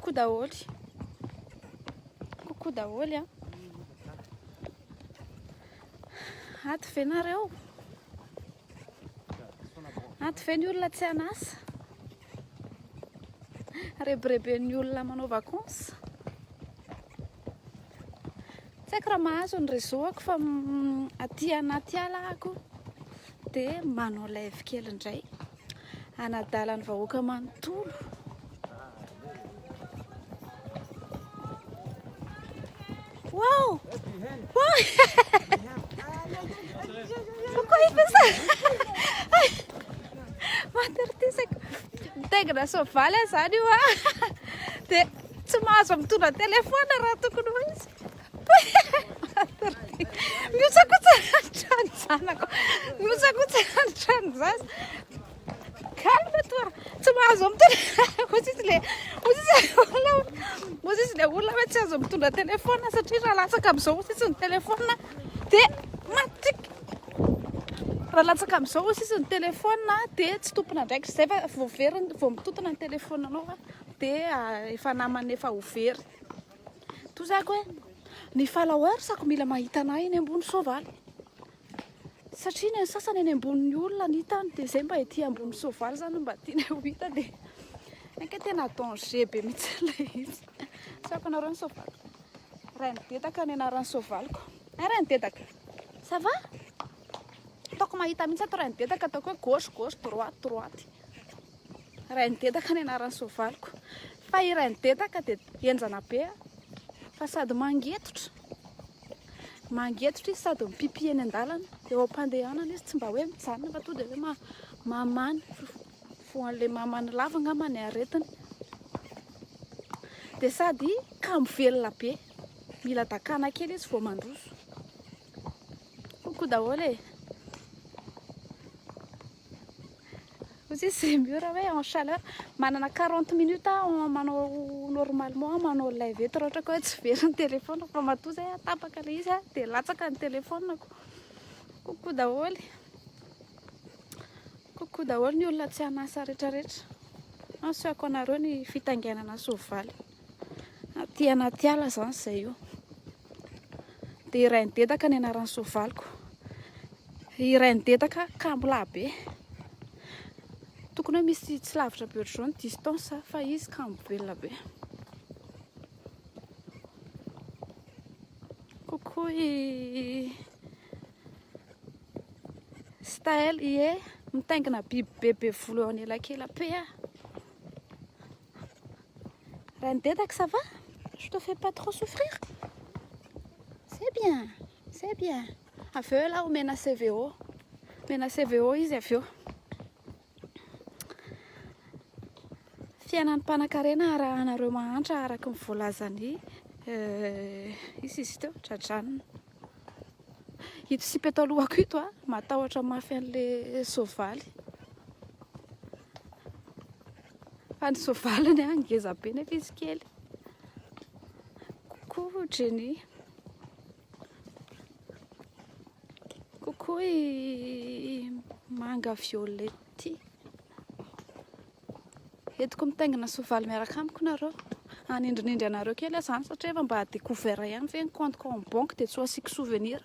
Coucou daholo. Coucou daholo a. Ato ve nareo? Ato ve ny olona tsy an'asa? Rebireben'ny olona manao vacances? Tsy haiko raha mahazo ny réseau-ako fa aty anaty ala ako dia manao live kely indray. Hanadala ny vahoaka manontolo. Wow! Wow! Pourquoi il fait ça? Mahatertisako. Mitaingina soavaly aho izany io ah. Dia tsy mahazo mitondra téléphone raha tokony ho izy. Mihotsakotsa ny trano zanako. Mihotsakotsa ny trano zaza. Calme toi. Tsy mahazo mitondra. Hoy izy le hoy izy olona hoy izy le olona hoe tsy azo mitondra téléphone satria raha latsaka amin'izao hoy izy ny téléphone dia maty. Raha latsaka amin'izao hoy izy ny téléphone dia tsy tompon'andraikitra izay fa vao very vao mitontona ny téléphone anao dia efa namana efa ho very. Tozako hoe ny followers-ko mila mahita anah eny ambony soavaly. Satria ny sasany eny ambonin'ny olona ny hitany dia izay mba ety ambony soavaly izany mba tiany ho hita dia ainka tena danger be mihitsy ilay izy. Tsy haiko anareo ny soavaly. Rainidedaka ny anaran'ny soavaliko. Hein Rainidedaka? Ça va? Ataoko mahita mihitsy ato Rainidedaka ataoko hoe gauche gauche droite droite. Rainidedaka ny anaran'ny soavaliko. Fa i Rainidedaka dia henjana be fa sady mangetotra. Mangetotra izy sady mipipi eny an-dalana. Eo am-pandehanana izy tsy mba hoe mijanona fa tonga dia hoe mamany. Voan'ilay mamany lava angamba ny aretiny. Dia sady kamo velona be. Mila dakana kely izy vao mandroso. Coucou daholo e. Hoy izy c'est mieux raha hoe en chaleur. Manana 40 minutes aho manao normalement aho manao live eto raha ohatra ka hoe tsy very ny téléphone fa matoa zay aho tapaka ilay izy dia latsaka ny téléphone-ko. Coucou daholo. Coucou daholo ny olona tsy an'asa rehetrarehetra. Asehoko anareo ny fitaingenana soavaly. Aty anaty ala izany izay io. Dia i Rainidedaka ny anaran'ny soavaliko. I Rainidedaka kamo lahy be. Tokony hoe misy tsy lavitra be ohatr'izao ny distance fa izy kamo velona be. Coucou i Staël, ie, mitaingina biby bebe volo eo anelakelam-pe aho. Rainidedaka, ça va? Je te fais pas trop souffrir? C'est bien, c'est bien. Avy eo ialahy omena CVO. Omena CVO izy avy eo. Fiainan'ny mpanankarena arahanareo mahantra araka ny voalazan'i izy izy teo, Dradranina. Ito sipa eto alohako ito a, matahotra mafy an'le soavaly. Fa ny soavaliny a, ngeza be nefa izy kely. Coucou Jenny. Coucou i Manga Violetti. Entiko mitaingina soavaly miaraka amiko nareo. Hanindrinindry anareo kely aho izany satria efa mba découvert ihany ve ny compte-ko en banque dia tsy ho asiako souvenir.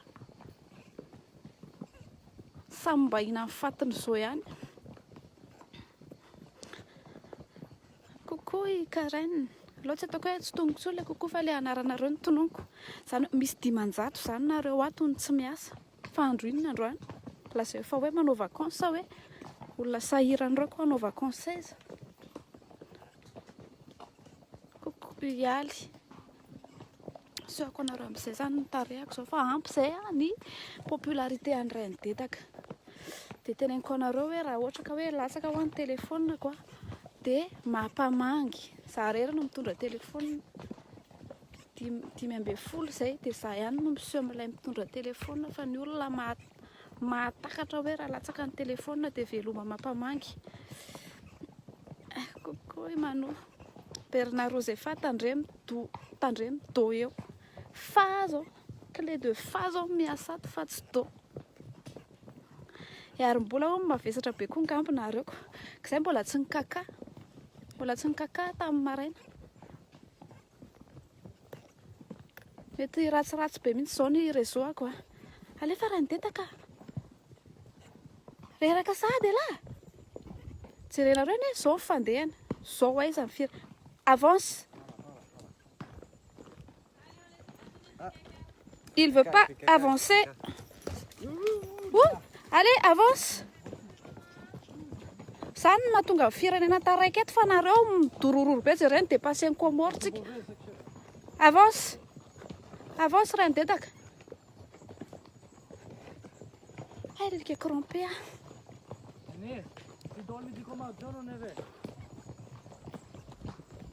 Samy mba hihinan'ny fatiny izao ihany. Coucou i Karen. Aleo tsy ataoko hoe tsy tononiko intsony ilay coucou fa ilay anaranareo no tononiko. Izany hoe misy 500 izany nareo ato no tsy miasa. Fa andro inona androany? Lazao fa hoe manao vacances sa hoe olona sahirana ireo ko hanao vacances aiza? Coucou Ialy. Asehoko anareo amin'izay izany ny tarehiko izao fa ampy izay ny popularité an'i Rainidedaka. Dia teneniko anareo hoe raha ohatra ka hoe latsaka hoa ny téléphone-ko dia mampamangy. Za irery no mitondra téléphone. 15 izay dia za ihany no miseho amin'ilay mitondra téléphone fa ny olona mahatakatra hoe raha latsaka ny téléphone dia veloma mampamangy. Coucou i Mano. Bernard Rosefa tandremo do tandremo do eo. Fa zao, clé de fa zao miasa ato fa tsy do. Ary mbola hono mavesatra be koa ngamba nareo ko. Ka izay mbola tsy nikaka. Mbola tsy nikaka tamin'ny maraina. Mety ratsiratsy be mihitsy izao ny réseau ako a. Alefa Rainidetaka. Reraka sahady elah. Jerenareo anie izao ny fandehany. Izao aiza ny fira. Avance. Il veut pas avancer. Ouh, allez, avance. Zany no mahatonga ny firenena taraiky eto fa nareo midorororo be jereo ny dépassé ny Comores tsika. Avance. Avance Rainidetaka. Hay ririka crampé ah.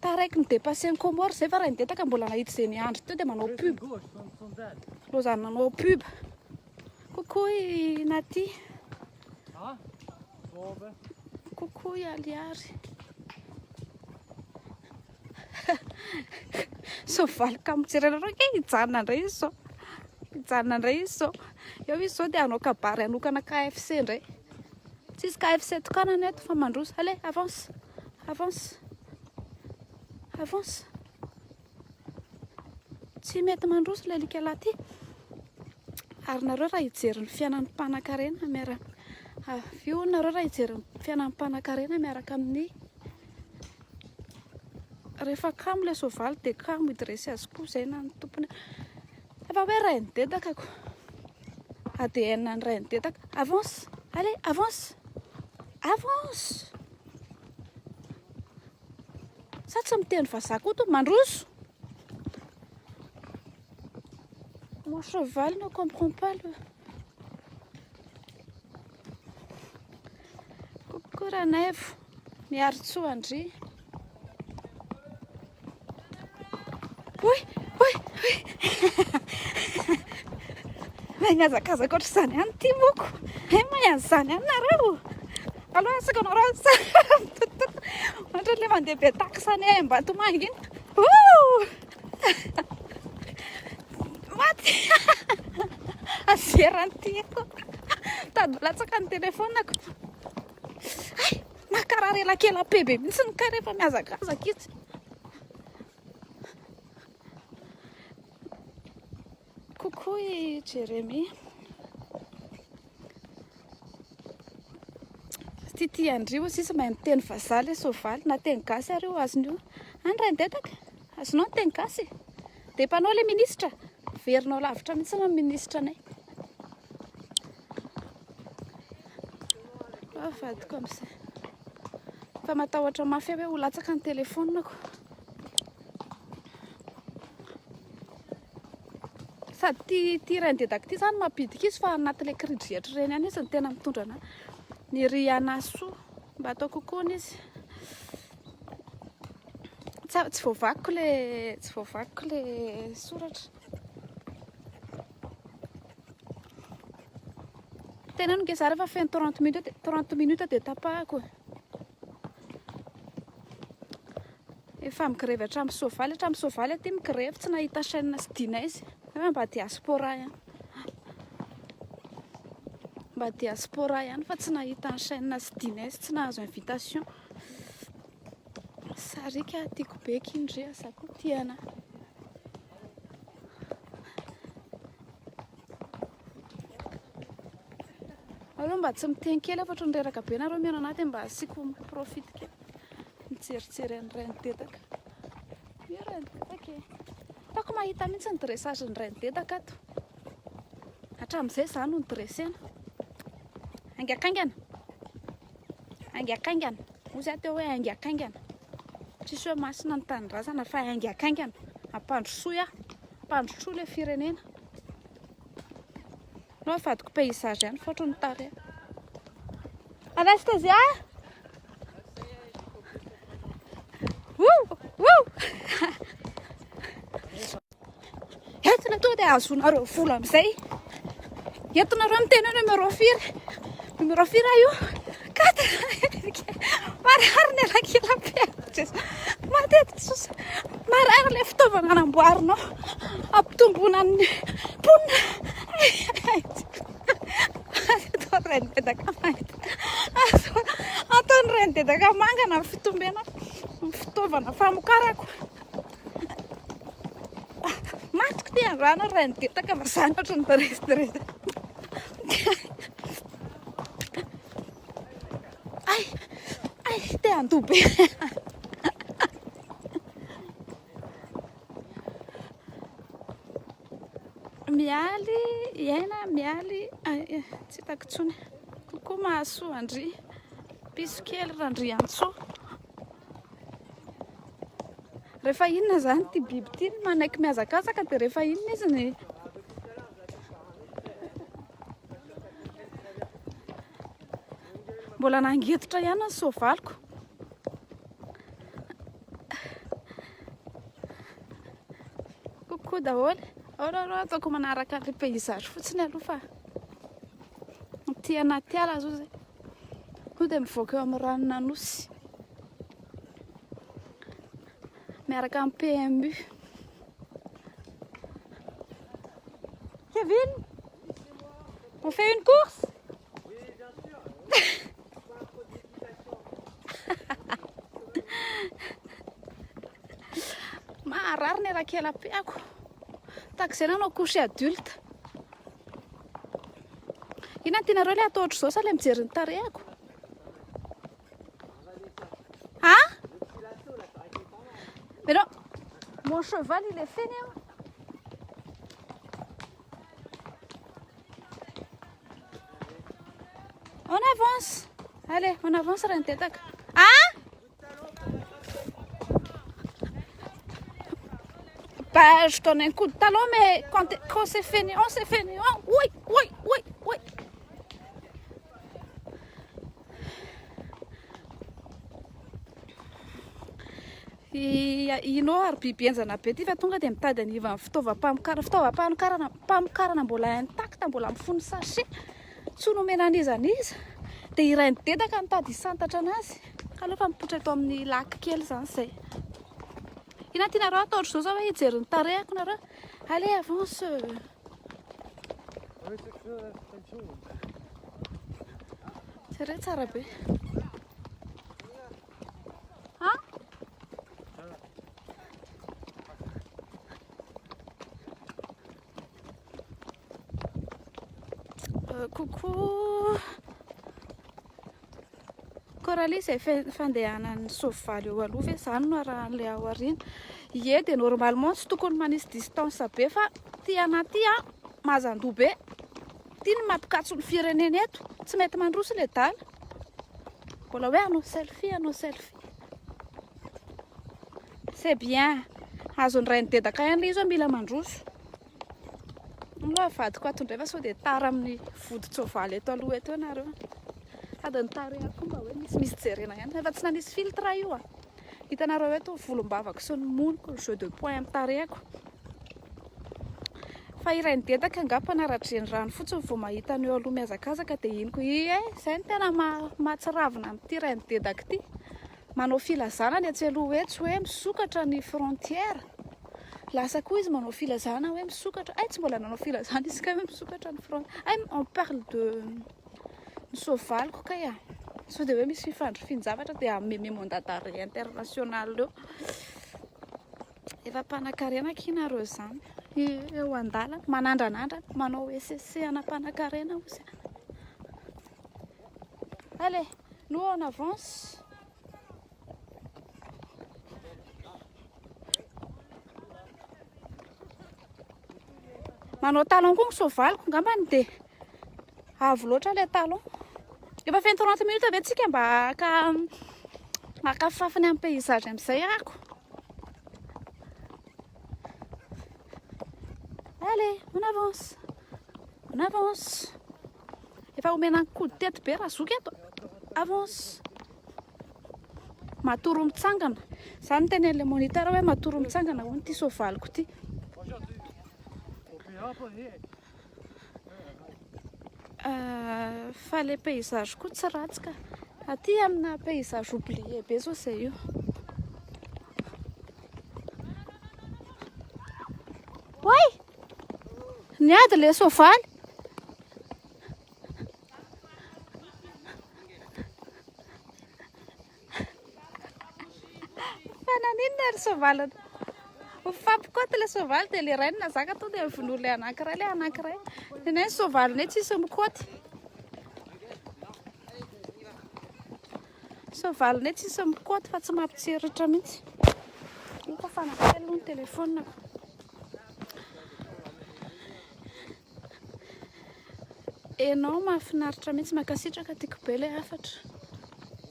Taraiky ny dépassé ny Comores zay fa Rainidetaka mbola nahita izay niandry teo dia manao pub. Lozany nanao pub. Coucou i Naty. Coucou i Aliary. Soavaly kamo jerenareo ange hijanona indray izy izao. Hijanona indray izy izao. Eo izy izao dia hanao kabary hanokana KFC indray. Tsisy KFC tokanana eto fa mandroso. Allez, avance. Avance. Avance. Tsy mety mandroso ilay alika lahy ity. Ary nareo raha hijery ny fiainan'ny mpanankarena miaraka avy io nareo raha hijery ny fiainan'ny mpanankarena miaraka amin'ny rehefa kamo ilay soavaly dia kamo hidresy azy koa izay na ny tompony. Efa hoe rainidedakako. ADN ny rainidedaka. Avance. Allez, avance. Avance. Sa tsy miteny vazaha koa to? Mandroso. Mon cheval ne comprend pas le... Coucou Ranaivo, Miaritsoa Andry. Oy, oy, oy. Mahay mihazakazaka ohatr'izany ihany ity moko. Hay mahay an'izany ihany nareo. Aloha asako anareo Ohatran'ilay mandeha be taxe any Ambatomanga iny. Ouh! Maty! Azeran'ity eto. Mitady ho latsaka ny telefaoniko. Hay! Mankarary elakela-pe be mihitsy ny kay rehefa mihazakazaka izy. Coucou i Jérémie. Titi Andry hoy sisa mahay miteny vazaha ilay soavaly na teny gasy ary io azony io. Any Rainidetaka, azonao ny teny gasy? Dia mpanao ilay minisitra, verinao lavitra mihitsy ny minisitra anay. Avadiko amin'izay. Fa matahotra mafy aho hoe ho latsaka ny telefaoniko. Sady ity ity rain-dedaka ity izany mampidika izy fa anatin'ilay kiridrihitra ireny ihany izy no tena mitondra anahy. Ny Rihanna soa mba atao kokoa izy. Tsy tsy voavakiko ilay tsy voavakiko ilay soratra. Teneno nge za rehefa feno 30 minutes 30 minutes dia tapahako e. Efa migrevy hatramin'ny soavaly, hatramin'ny soavaly aty migrevy, tsy nahita chaîne sy dinaise. Efa mba diaspora ihany. Mba diaspora ihany fa tsy nahita ny chaîne sy dinaise, tsy nahazo invitation. Sarika tiako be kindry, za koa tia anah. Aleo mba tsy miteny kely fa ohatran'ny reraka be nareo mihaino anah dia mba asiako mi-profite kely. Mijerijery an'i Rainidedaka. Io Rainidedaka e. Hitako mahita mihitsy ny dressage ny Rainidedaka ato. Hatramin'izay izaho no nidressena. Haingakaingana. Haingakaingana. Hoy izaho teo hoe haingakaingana. Tsisy hoe masina ny tanindrazana fa haingakaingana. Ampandrosoy aho. Ampandrosoy ilay firenena. No avadiko paysage ihany fa ohatran'ny tarehy. Anastasia! Woo! Woo! Entina tonga dia ahazoanareo vola amin'izay. Entinareo miteny hoe numéro firy. Numéro firy aho io? Quatre. Marary ny elakela-pe. Matetika sosa. Marary ilay fitaovana namboarinao hampitomboana ny mponina. Ataon'ny rainidedaka manga. Ataon'ny rainidedaka mangana ny fitombena ny fitaovana famokarako. Matiko ty androany ry rainidetaka fa zany ohatran'ny mirediredy. Ay, ay, te handoa be. Mialy, iaina, mialy, tsy hitako intsony. Kokoa mahasoa an-dry. Piso kely Randriantsoa. Rehefa inona izany ity biby ity no manaiky mihazakazaka dia rehefa inona izy ny Mbola nangetotra ihany ny soavaliko. Coucou daholo. Ao aloha ataoko manaraka ilay paysage fotsiny aloha fa aty anaty ala zao zay. Koa dia mivoaka eo amin'ny ranon'Anosy. Miaraka amin'ny PMU. Kevin, on fait une course? Oui, bien sûr. Maharary ny rakela-peako. Tahaka izay nanao couche adulte. Inona no tianareo ilay atao ohatr'izao sa ilay mijery ny tarehako? Hein? Mais non, mon cheval il est fainéant. On avance. Allez, on avance Rentetaka. Hein? Bah, je donne un coup de talon, mais quand, quand c'est fainéant, c'est fainéant. Oui, oui, oui, oui. Ino ary biby henjana be ity fa tonga dia mitady anivan'ny fitaovam-pamokarana, fitaovam-pamokarana, pamokarana mbola intact, mbola mifono sachet, tsy ho nomena an'iza n'iza, dia i Rainidedaka nitady hisantatra anazy, ka aleo fa mipoitra eto amin'ny lac kely izany izay. Inona tianareo atao ohatr'izao zao hoe hijery ny tarehiko nareo? Allez avance. Jereo tsara be. Ha? Euh, coucou. Coralie izay fandehanan'ny soavaly eo aloha ve izany no arahan'ilay ao aoriana? Ie dia normalement tsy tokony manisy distance be fa ty anaty an mazandoha be. Ty no mampikatso ny firenena eto. Tsy mety mandroso ilay dala. Mbola hoe hanao selfie, hanao selfie. C'est bien. Azon'ny rain'i dedaka ihany ilay izy hoe mila mandroso. Aloha avadiko ato indray fa sao dia tara amin'ny vodin-tsoavaly eto aloha eto ianareo. Sady ny tarehiko koa mba hoe misimisy jerena ihany. Efa tsy nanisy filtre io ah. Hitanareo eto ny volombavako sy ny moniko, ny jeu de poing amin'ny tarehiko. Fa i Rainidedaka angaha mpanara-drenirano fotsiny vao mahita ny eo aloha mihazakazaka dia iny koa. Ie, izay no tena mahatsiravina amin'ity Rainidedaka ity. Manao filazana ny etsy aloha etsy hoe misokatra ny frontière. Lasa koa izy manao filazana hoe misokatra. Ay, tsy mbola nanao filazana izy kay hoe misokatra ny frontière. Ay, on parle de ny soavaliko kay ah. Sao dia hoe misy fifandrifian-javatra dia hanome mandat d'arrêt international eo. Efa mpanakarena akia nareo izany. Eo an-dalana, manandranandrana, manao SSC ana mpanakarena ozy. Allez, nous on avance. Manao talon koa ny soavaliko angambany dia avo loatra ilay talon. Efa feno 30 minutes ve tsika mba haka haka fafiny amin'ny paysage amin'izay ako. Allez, on avance. On avance. Efa omena coup de tête be razoky eto. Avance. Matory mitsangana. Zany no tenenin'ilay moniteur hoe matory mitsangana hono ity soavaliko ity. Fa le paysage koa tsy ratsy ka. Aty amina paysage oublié be zao zay io. Oay! Niady le soavaly. Fa naninona ry soavalana? Mifampikaoty ilay soavaly dia ilay iray no nazaka tonga dia vonoa ilay anankiray ilay anankiray. Tena hoe ny soavalinay tsisy mikaoty. Soavalinay tsisy mikaoty fa tsy mampitsiriritra mihitsy. Io koa fanakely aloha ny telefaoniko. Enao mahafinaritra mihitsy, mankasitraka tiako be ilay hafatra.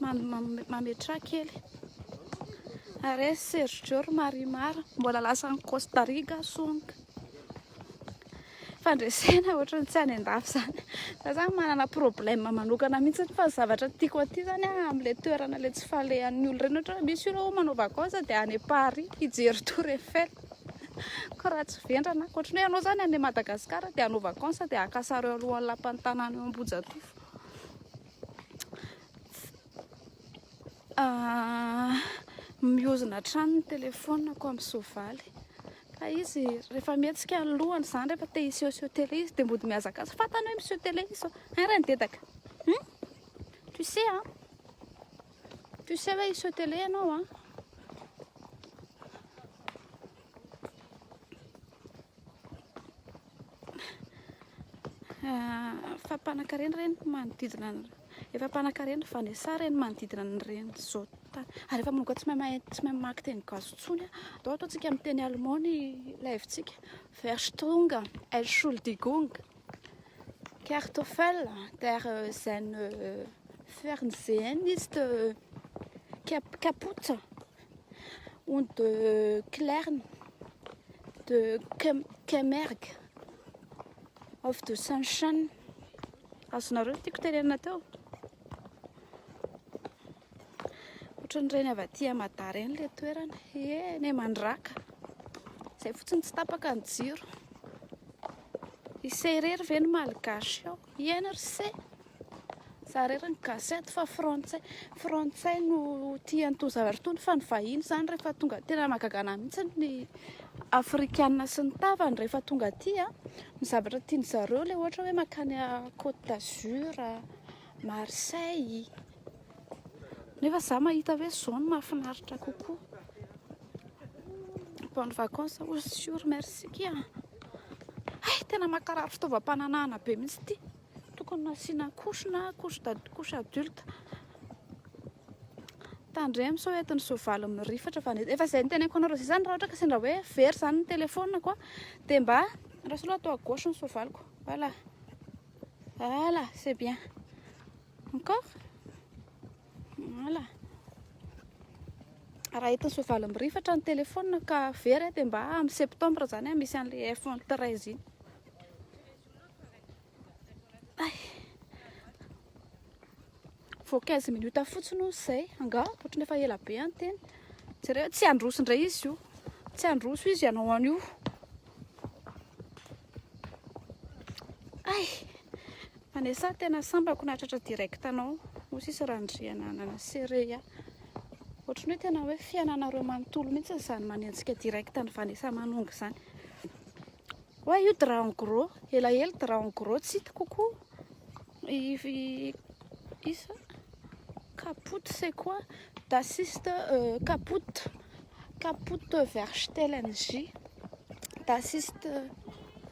Mametraha kely. Ary Sergio ry Marimar mbola lasa any Costa Rica sonka. Fandresena ohatran'ny tsy any an-dafy izany. Za zany manana problème manokana mihitsy fa ny zavatra tiako aty zany amin'ilay toerana ilay tsy falehan'ny olona ireny ohatra hoe misy olona manao vacances dia any Paris hijery tour Eiffel. Ka raha tsy vendrana, ohatran'ny hoe ianao zany any Madagascar dia hanao vacances dia haka sary eo alohan'ny lapan'ny tanàna eo Ambohijatovo. Miozona hatrany ny telefaoniko amin'ny soavaly. Fa izy rehefa mihetsika ny lohany izany rehefa te hisehoseho télé izy dia mody mihazakaza. Fantany hoe miseho télé izy zao. Hein Rainidedaka? Hum? Tu sais hein? Tu sais hoe hiseho télé ianao an? Fa mpanankarena ireny manodidina ny efa mpanankarena Vanessa ireny manodidina an'ireny zao tany ary efa manomboka tsy mahay tsy mahay mamaky teny gasy intsony aho. Andao ataontsika amin'ny teny allemand ny live-tsika. Verstrung, Entschuldigung, Kartoffel, der sein Fernsehen ist kaputt und klären de Kemerg of the Sunshine. Azonareo ny tiako tenenina teo? Ohatran'ireny avy aty Mada ireny ilay toerana. Ie, ny Mandraka. Izay fotsiny tsy tapaka ny jiro. Ise irery ve no malgache ao? Ieny ry se. Za irery ny gasy ato fa frantsay frantsay no tia an'itony zavatra itony fa ny vahiny izany rehefa tonga tena mahagaga anah mihitsy ny afrikana sy ny tavany rehefa tonga aty a, ny zavatra tian-dry zareo ilay ohatra hoe mankany Côte d'Azur, Marseille, nefa za mahita hoe zao no mahafinaritra kokoa. Bonne vacances hozy sur merci kia. Hay tena mankarary fitaovam-pananahana be mihitsy ity. Tokony nasiana couche na couche couche adulte. Tandremo sao entin'ny soavaly mirifatra fa efa izay niteneniko anareo izay zany raha ohatra ka sendra hoe very zany ny telephone-ko dia mba raha aloha atao à gauche ny soavaliko. Voilà. Voilà, c'est bien. Encore? Voilà. Raha entin'ny soavaly mirifatra ny telephone ka very dia mba amin'ny septembre zany misy an'ilay iPhone 13 iny. Ay. Vao 15 minutes fotsiny hono izay. Angaha ohatran'ny efa ela be any teny. Jereo, tsy handroso indray izy io. Tsy handroso izy hanao an'io. Ay. Vanessa, tena sambako nahatratra direct anao. Hoy sisa Randriana nanaserre ahy. Ohatran'ny hoe tena hoe fiainanareo manontolo mihitsy izany manenjika direct an'i Vanessa Manonga izany. Oa io drap en gros, elaela drap en gros tsy hitako koa. Isa kapoty c'est quoi? Das ist kaputt, kaputt verstellen-J. Das ist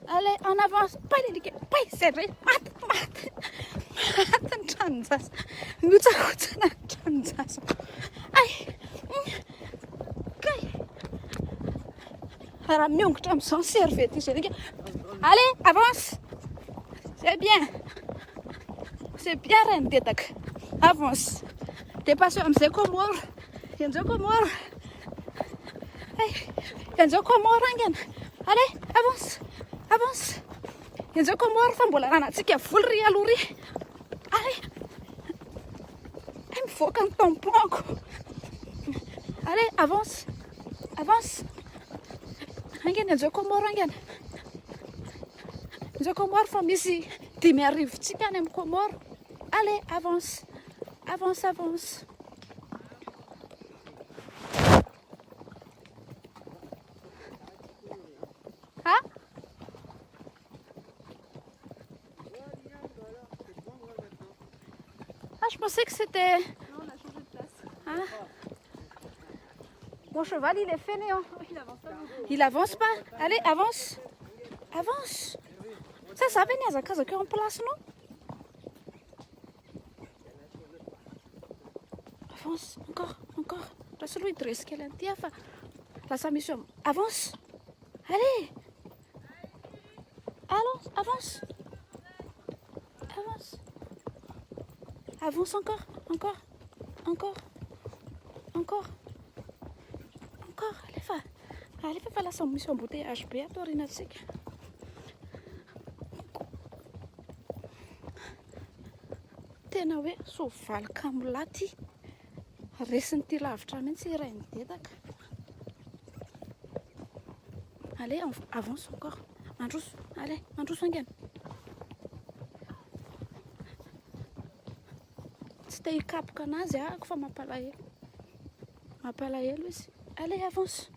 allez en avance, pay le alika, pay zay indray, maty maty maty ny tranon-jaza, mihotsakhotsana ny tranon-jaza. Ay, kay. Raha miongotra amin'izao ny serviette hygiénique. Allez, avance. C'est bien. C'est bien reine dedaka. Avance. Dépasse amin'izay Comore. Enjeo Comore. Ay, enjeo Comore haingana. Allez, avance. Avance. Enjeo Comore fa mbola ananantsika vola ry aloha ry. Allez. Ay, mivoaka ny tampon-ko. Allez, avance. Avance. Haingana enjeo Comore haingana. Enjeo Comore fa misy 5000 tsika any amin'ny Comore. Allez, avance. Avance, avance. Ah? Ah, je pensais que c'était... Non, on a changé de place. Ah. Mon cheval, il est fainéant. Il avance pas. Allez, avance. Avance. Ça, ça va nihazakazaka eo amin'ny place-nao. Avance, encore, encore. Lasa aloha hidresy kely an'ity aho fa lasa misy eo. Avance. Allez. Allons, avance. Avance. Avance encore, encore, encore, encore, encore. Alefa, alefa fa lasa misy embouteillage be ato aorianantsika. Tena hoe soavaly kamolahy ty. Resin'ity lavitra mihitsy i Rainidedaka. Allez, avance encore. Mandroso, allez, mandroso haingana. Tsy te hikapoka anazy ahako fa mampalahelo. Mampalahelo izy. Allez, avance.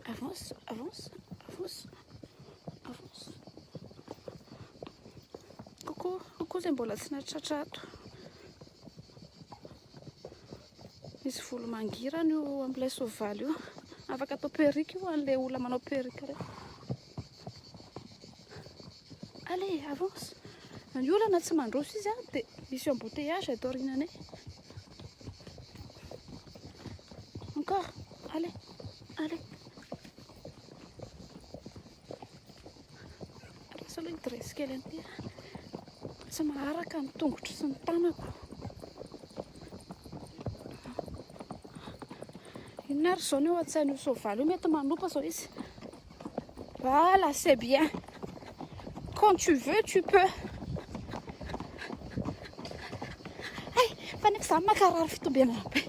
Avance, avance, avance, avance. Coucou, coucou izay mbola tsy nahatratra ato. Misy volo mangirana io amin'ilay soavaly io. Afaka atao perruque io an'ilay olona manao perruque ireny. Allez, avance. Ny olana tsy mandroso izy dia misy embouteillage ato aoriananay. Encore. Allez, allez. Lasa aloha hidresy kely an'ity. Tsy maharaka ny tongotro sy ny tanako. Inona ary izao ny ao an-tsain'io soavaly io? Mety manopa izao izy. Voilà, c'est bien. Quand tu veux, tu peux. Ay, fa nefa za makarary fitombenana be.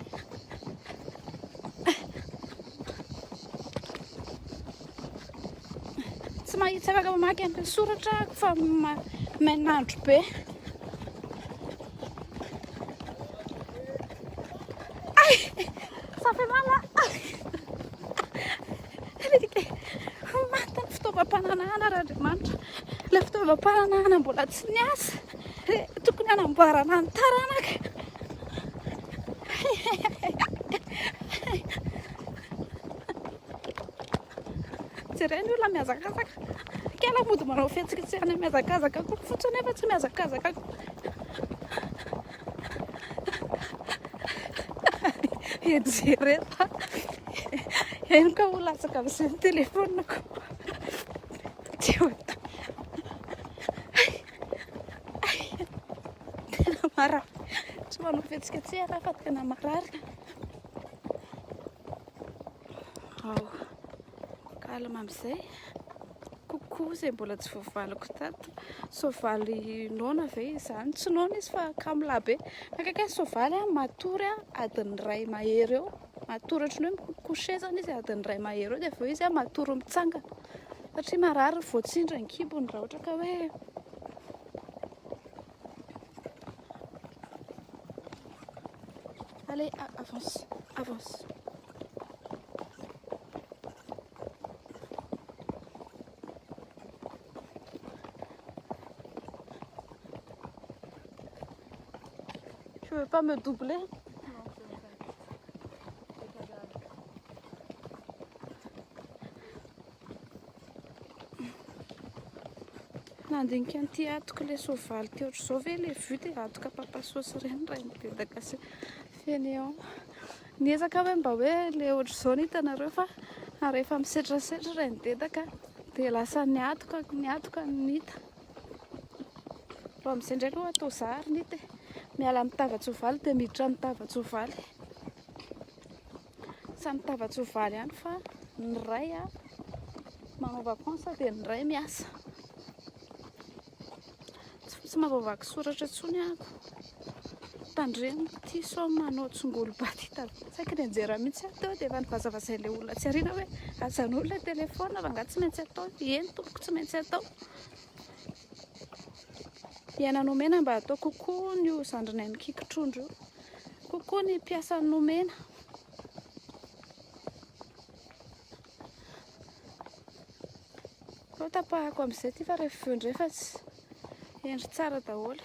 Tsy mahitsy afaka mamaky an'ilay soratra ako fa mainandro be. Ay, ça fait mal. Manta ny fitaovam-pananahana raha Andriamanitra. Ilay fitaovam-pananahana mbola tsy niasa. Tokony hanamboarana ny taranaka. Jereo ny olona mihazakazaka. Kela mody manao fihetsiketsehana mihazakazaka koa fotsiny nefa tsy mihazakazaka koa. Ejereta. Henoko ho latsaka amin'izay ny telefaoniko. Tsy ho Tena marary. Tsy manao fihetsiketsehana fa tena marary. Ao. Calme amin'izay. Coucou izay mbola tsy voavaliko tato. Soavaly noana ve izany? Tsy noana izy fa kamolahy be. Akaiky ny soavaly matory adiny iray mahery eo. Matory ohatran'ny hoe mi-coucher izany izy adiny iray mahery eo dia avy eo izy matory mitsangana. Satria marary voatsindry ny kibony raha ohatra ka hoe Allez, avance, avance. Tu veux pas me doubler? Non, c'est bon. C'est pas grave. Nandinika an'ity atoko ilay soavaly teo ohatr'izao ve ilay vue dia atoka papasosy ireny raha nidedaka sy fainéant. Niezaka aho hoe mba hoe ilay ohatr'izao no hitanareo fa rehefa misetrasetra ilay nidedaka dia lasa niatoka niatoka no hita. Mba amin'izay indray aloha atao zary ny hita e. Miala amin'ny tavan-tsoavaly dia miditra amin'ny tavan-tsoavaly. Samy tavan-tsoavaly ihany fa ny iray manao vacances dia ny iray miasa. Tsy mahavoavaky soratra intsony aho. Tandremo ity sao manao tsongolo-baty hita. Saiky nianjera mihitsy aho teo dia efa nivazavazain'ilay olona tsy ariana hoe ajanony ilay téléphone fa angaha tsy maintsy atao. Eny tompoko tsy maintsy atao. Iaina nomena mba atao kokoa ny io zandrinay mikiky trondro io. Kokoa ny mpiasan'ny nomena. Aleo tapahako amin'izay ity fa rehefa avy eo indray fa tsy. Hendry tsara daholo.